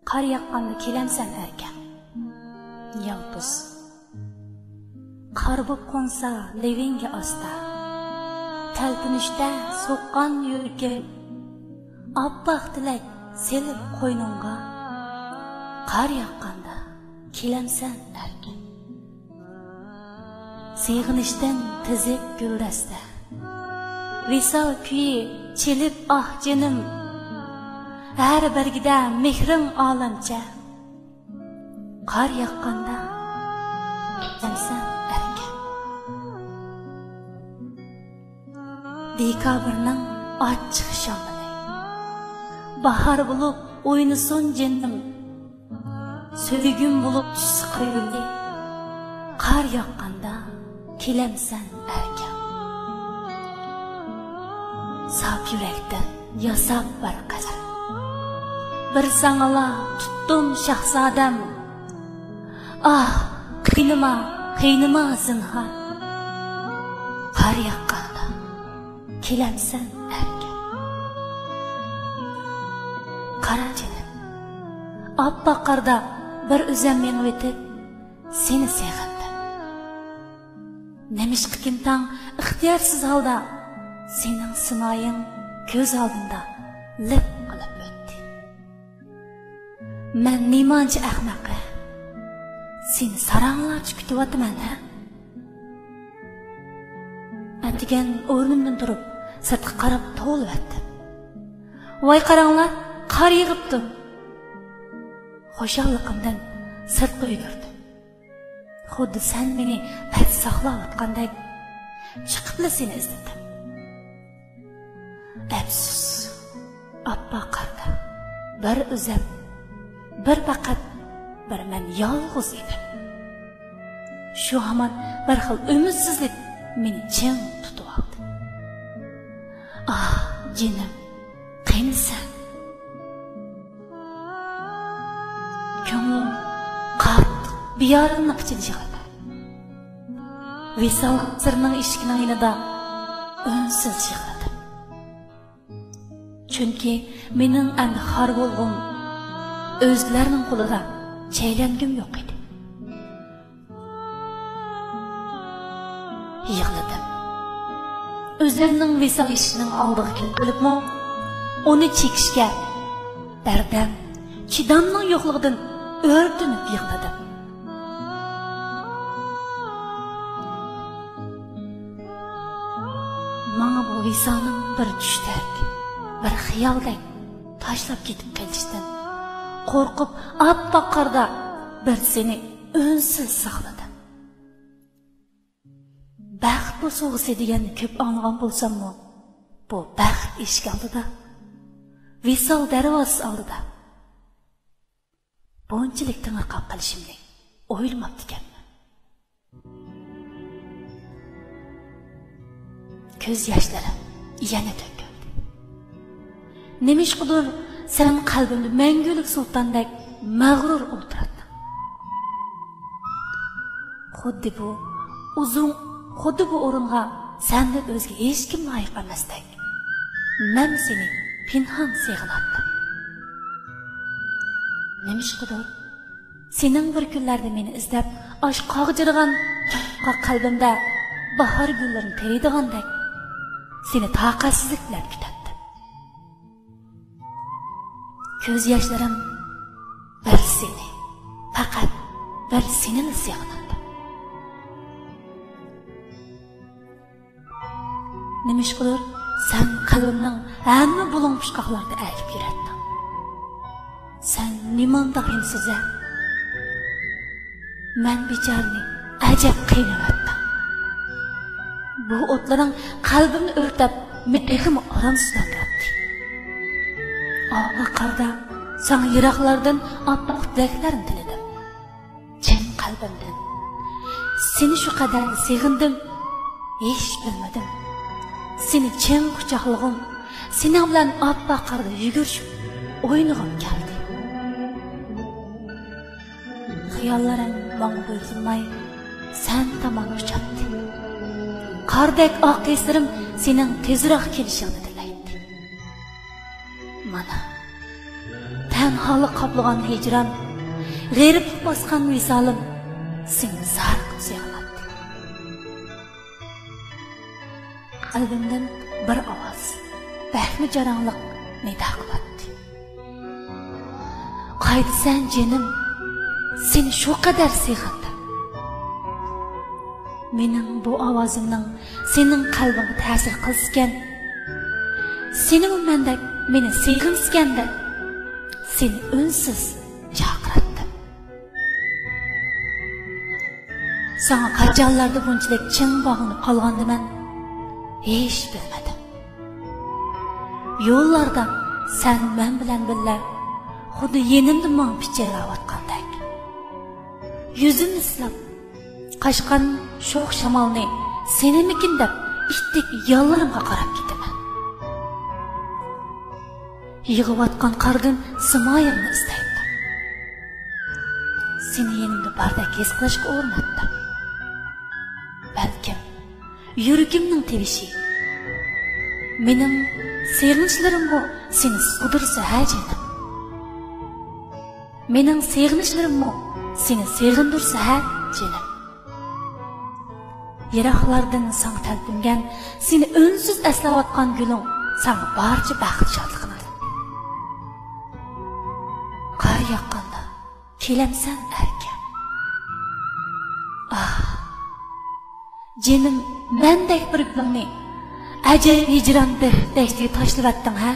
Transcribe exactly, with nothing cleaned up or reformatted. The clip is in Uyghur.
قار ياغقاندا كېلەمسەن ئەركەم؟ يالپۇز. قار بوپ قونسا لېۋىڭگە ئاستا، تەلپۈنۈشتە سوققان يۈرىكىم، ئاپئاق تىلەك سېلىپ قوينۇڭغا، قار ياغقاندا كېلەمسەن ئەركەم؟ سېغىنىشتىن تىزىپ گۈلدەستە، ۋىسال كۈيى چېلىپ ئاھ جېنىم، ھەر بەرگىدە مېھرىڭ ئالەمچە، قار ياغقاندا كېلەمسەن ئەركەم؟ دېكابىرنىڭ ئاچچىق شامىلى، باھار بولۇپ ئوينىسۇن جېنىم، سۆيگۈم بولۇپ چۈشسە قايرىلى، قار ياغقاندا كېلەمسەن ئەركەم؟ ساپ يۈرەكتىن ياساپ بىر قەسەم، بىر ساڭىلا تۇتتۇم شاھزادەم. ئاھ، قىينىما، قىينىما زىنھار، قار ياغقاندا كېلەمسەن ئەركەم؟ قارا جېنىم، ئاپئاق قاردا بىر ئۆزۈم مېڭىۋېتىپ، سېنى سېغىندىم. نېمىشقىكىن تاڭ ئىختىيارسىز ھالدا سېنىڭ سىنايىڭ كۆز ئالدىمدا لىپ قىلىپ ئۆتتى. مەن نېمانچە ئەخمەق ھە؟ سېنى ساراڭلارچە كۈتۈۋاتىمەن ھە؟ ئەتىگەن ئورنۇمدىن تۇرۇپ، سىرتقا قاراپ توۋلىۋەتتىم. ۋاي قاراڭلار، قار يېغىپتۇ! خۇشاللىقىمدىن سىرتقا يۈگۈردۈم. خۇددى سەن مېنى پەت ساقلاۋاتقاندەك، چىقىپلا سېنى ئىزدىدىم. ئەپسۇس، ئاپئاق قاردا بىر ئۆزۈم، بىر پەقەت بىر مەن يالغۇز ئىدىم. شۇ ھامان بىر خىل ئۈمىدسىزلىك مېنى چىڭ تۇتۇۋالدى. ئاھ، جېنىم، قېنى سەن؟ كۆڭلۈم قاتتىق بىئاراملىق ئىچىدە يىغلىدى. ۋىسال قەسرىنىڭ ئىشىكىنىڭ يېنىدا ئۈنسىز يىغلىدىم. چۈنكى مېنىڭ ئەمدى خار بولغۇم، ئۆزگىلەرنىڭ قولىدا چەيلەنگۈم يوق ئىدى. يىغلىدىم. ئۆزۈمنىڭ ۋىسال ئىشىكىنىڭ ئالدىغا كېلىپ قېلىپمۇ، ئۇنى چېكىشكە بەردەم، چىدامنىڭ يوقلۇقىدىن ئۆرتىنىپ يىغلىدىم. ماڭا بۇ ۋىسالنىڭ بىر چۈشتەك، بىر خىيالدەك تاشلاپ كېتىپ قېلىشتىن قورقۇپ، ئاپئاق قاردا بىر سېنى ئۈنسىز ساقلىدىم. بەخت بوسۇغىسى دېگەننى كۆپ ئاڭلىغان بولساممۇ، بۇ بەخت ئىشىك ئالدىدا، ۋىسال دەرۋازىسى ئالدىدا بۇنچىلىك تېڭىرقاپ قېلىشىمنى ئويلىماپتىكەنمەن. كۆز ياشلىرىم يەنە تۆكۈلدى. نېمىشقىدۇر سەن قەلبىمدە مەڭگۈلۈك سۇلتاندەك مەغرۇر ئولتۇراتتىڭ. خۇددى بۇ ئۇزۇن، خۇددى بۇ ئورۇنغا سەندىن ئۆزگە ھېچكىم لايىق ئەمەستەك، مەن سېنى پىنھان سېغىناتتىم. نېمىشقىدۇر سېنىڭ بىر كۈنلەردە مېنى ئىزدەپ، ئاشۇ قاغجىرىغان قاق قەلبىمدە باھار گۈللىرىنى تېرىيدىغاندەك، سېنى تاقەتسىزلىك بىلەن كۈتەتتىم. كۆز ياشلىرىم بىر سېنى، پەقەت بىر سېنىلا سېغىناتتىم. نېمىشقىدۇر سەن قەلبىمنىڭ ھەممە بۇلۇڭ-پۇچقاقلىرىدا ئەگىپ يۈرەتتىڭ. سەن نېمانداق ھىمسىز ھە؟ مەن بىچارىنى ئەجەب قىينىۋەتتىڭ. بۇ ئوتلىرىڭ قەلبىمنى ئۆرتەپ، مېنى تېخىمۇ ئارامسىزلاندۇراتتى. ئاۋۋال قاردا ساڭا يىراقلاردىن ئاپئاق تىلەكلەرنى تىلىدىم. چىن قەلبىمدىن سېنى شۇ قەدەر سېغىندىم، ھېچ بىلمىدىم. سېنى چىڭ قۇچاقلىغۇم، سېنىڭ بىلەن ئاپئاق قاردا يۈگۈرۈشۈپ ئوينىغۇم كەلدى. خىياللىرىم ماڭا بويسۇنماي، سەن تامان ئۇچاتتى. قاردەك ئاق ھېسلىرىم سېنىڭ تېزراق كېلىشىڭنى تىلەيتتى. مانا، تەنھالىق قاپلىغان ھىجران، غېرىبلىق باسقان ۋىسالىم سېنى زار قىلىپ سېغىناتتى. قەلبىمدىن بىر ئاۋاز بەكمۇ جاراڭلىق نىدا قىلاتتى: «قايتىسەن جېنىم، سېنى شۇ قەدەر سېغىندىم.» مېنىڭ بۇ ئاۋازىمنىڭ سېنىڭ قەلبىڭگە تەسىر قىلسىكەن، سېنىمۇ مەندەك مېنى سېغىنسىكەن دەپ، سېنى ئۈنسىز چاقىراتتىم. ساڭا قاچانلاردا بۇنچىلىك چىڭ باغلىنىپ قالغاندىمەن، ھېچ بىلمىدىم. يوللاردا سەن مەن بىلەن بىللە، خۇددى يېنىمدا ماڭا پىچىرلاۋاتقاندەك. يۈزۈمنى سىلاپ، قاچقان شوخ شامالنى سېنىمىكىن دەپ، ئىتتىك يانلىرىمغا قاراپ كېتىمەن. يېغىۋاتقان قاردىن سىمايىلنى ئىزدەيمەن. سېنى يېنىمدا باردەك ھېس قىلىشقا ئۇرۇناتتىم. بەلكىم يۈرىكىمنىڭ تىۋىشى. مېنىڭ سېغىنىشلىرىممۇ سېنى سىغدۇرسا ھە، جېنىم. مېنىڭ سېغىنىشلىرىممۇ سېنى سېغىندۇرسا ھە، جېنىم. يىراقلاردىن ساڭا تەلپۈنگەن، سېنى ئۈنسىز ئەسلەۋاتقان گۈلۈڭ ساڭا بارچە بەخت شادلىقىنى ئاتىدۇ. قار ياغقاندا كېلەمسەن ئەركە؟ ئاھ، جېنىم، مەندەك بىر گۈلۈڭنى ئەجەب ھىجران دەشتىگە تاشلىۋەتتىڭ ھە؟